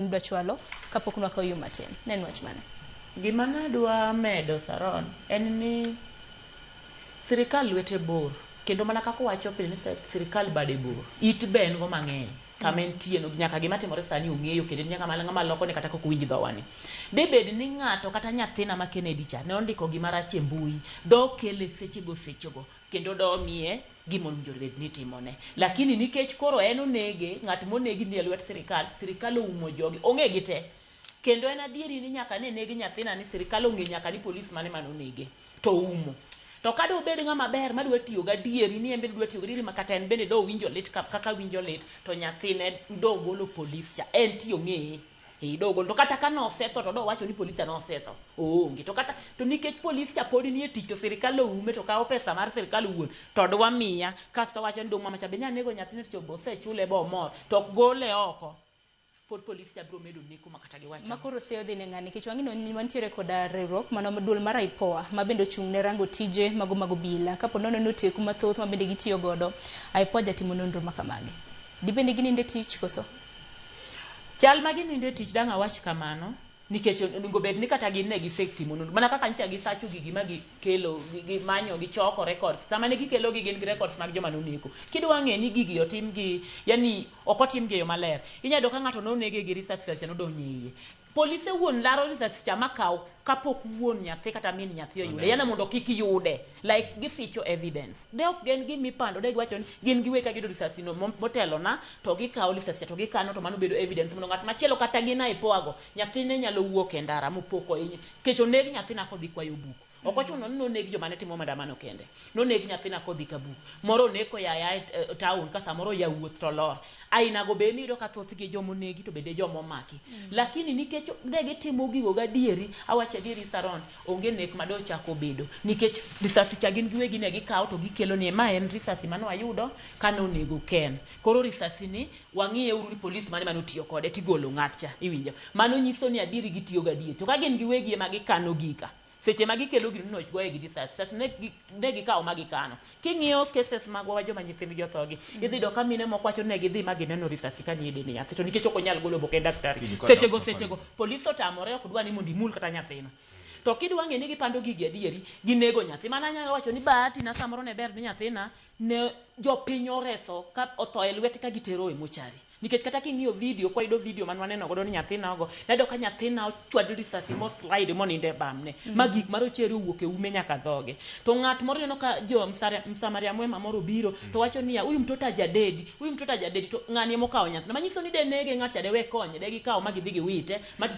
Dwa chwalo kapok nwakawo yo matin. Ne en wach mane? Gima nadwa medo, Saron, en ni sirikal lwete bor, kendo mana kaka owacho pile ni sirikal bade bor, it be en go mang'eny kama entie no. Nyaka gima timore sani ong'eyo, kendo en nyaka mana ng'ama lokone kata kok owinj dhowani. Debed ni ng'ato kata nyathina ma Kennedy cha ne ondiko gima rach e mbui, dokele sechego sechego kendo domiye gima owinjore bed ni itimone. Lakini nikech koro en onege, ng'at monegi nie lwet sirikal, sirikal oumo jogi, ong'e gi te. Kendo en adieri ni nyaka ne neg nyathina ni sirikal ong'e nyaka ni polis mane mane onege, to oumo. To ka dobed ng'ama ber madwa tiyo gadieri ni en bende dwa tiyo gadieri ma kata en bende dowinjo lit kaka winjo lit, to nyathine dogolo polis cha, en ti ong'eye. Eh, dogolo. To kata ka nosetho to dowacho ni polis cha nosetho. Oonge. To kata to nikech polis cha pod nie tich to sirikal oume to kawo pesa mar sirikal owuon to dwa miya, kasto wacho ni dong mama cha be nya nego nyathine to osechule bo omor, to ok gole oko. Pod polis cha biro medo neko ma kata giwacho. Ma koro seyo dhi ne ng'ani nikech wang'ino ni wantiere koda riwruok mano duol mar IPOA ma bende ochung' ne rango tije mago mag obila. Kapo nono ni oteku mathoth ma bende gitiyo godo, IPOA jatimo nonro ma kamagi. Dibende gininde tich koso? Chal ma gininde tich dang' awach kamano nikech onego bed ni kata gin ne gisetimo nonro mana kaka nyicha gisacho gigi ma gikelo, gimanyo, gichoko records. Sama ne gikelo gi gin gi records mag joma noneko. Kidwa ng'e ni gigi otim gi, yani ok otim gi e yo maler, inyalo yudo ka ng'ato nonege gi risasi cha nodonjo e iye. Polise wuon laro risasi cha makaw kapok wuon nyathi kata min nyathi oyude, yani mondo kik yude, like gificho evidence. De ok gen gima ipando, de giwacho ni gin giwegi ka giyudo risasi no motelo na to gikawo risasi cha to gikano, to mano bedo evidence mondo ng'at machielo kata gin IPOA go nyathine nyalo wuok e ndara mopo kohinye. Nikech oneg nyathina kodhi kwayo buk. Ok ochuno ni noneg joma ne timo maandamano kende. Noneg nyathina kodhi ka buk. Moro oneg koya aya e town ka samoro oya wuoth to olor. Aina go be emiyudo ka thothgi e joma onegi to bende e joma omaki. Lakini nikech ne gitimo gigo gadieri, awacho adieri Saron, onge nek ma dochak obedo. Nikech risasi cha gin giwegi ne gikawo to gikelo ni ma en risasi mane wayudo kane onego Ken. Koro risasi ni wang'iye uru ni polis mane mane otiyo kode tigolo ng'at cha. Iwinjo? Mano nyiso ni adieri gitiyo gadieri. To ka gin giwegi ema gikano gika, seche ma gikelo gino ni goye gi risasi, risasi ne gikawo ma gikano. King'iyo cases magwa wa joma nyithindgi othogi, idhi yudo ka mine moko wacho ne gidhi ma gineno risasi ka nie dend nyathi, to nikech ok onyal golo oboke en daktari. Sechego sechego polis otamore ok dwa ni mondo imul kata nyathino. To kidwa ng'e ni gipando gigi adieri, ginego nyathi. Mana anyalo wacho ni bahati na samoro ne ber ni nyathina ne jopiny oreso ka otho e lwete ka gitero e mochari. Nikech kata king'iyo video, kwa yudo video mane waneno godo ni nyathina ogo, nayudo ka nyathina ochwad risasi mo slide monindo e bamne. Ma gik marochere owuok e ume nyaka dhoge. To ng'at moro neno ka jo msamaria mwema moro obiro to wacho niya, huyu mtoto hajadedi, huyu mtoto hajadedi, to ng'ani ema okawo nyathina. Manyiso ni de nege ng'at cha de we konye, de gikawo ma gidhi giwite, ma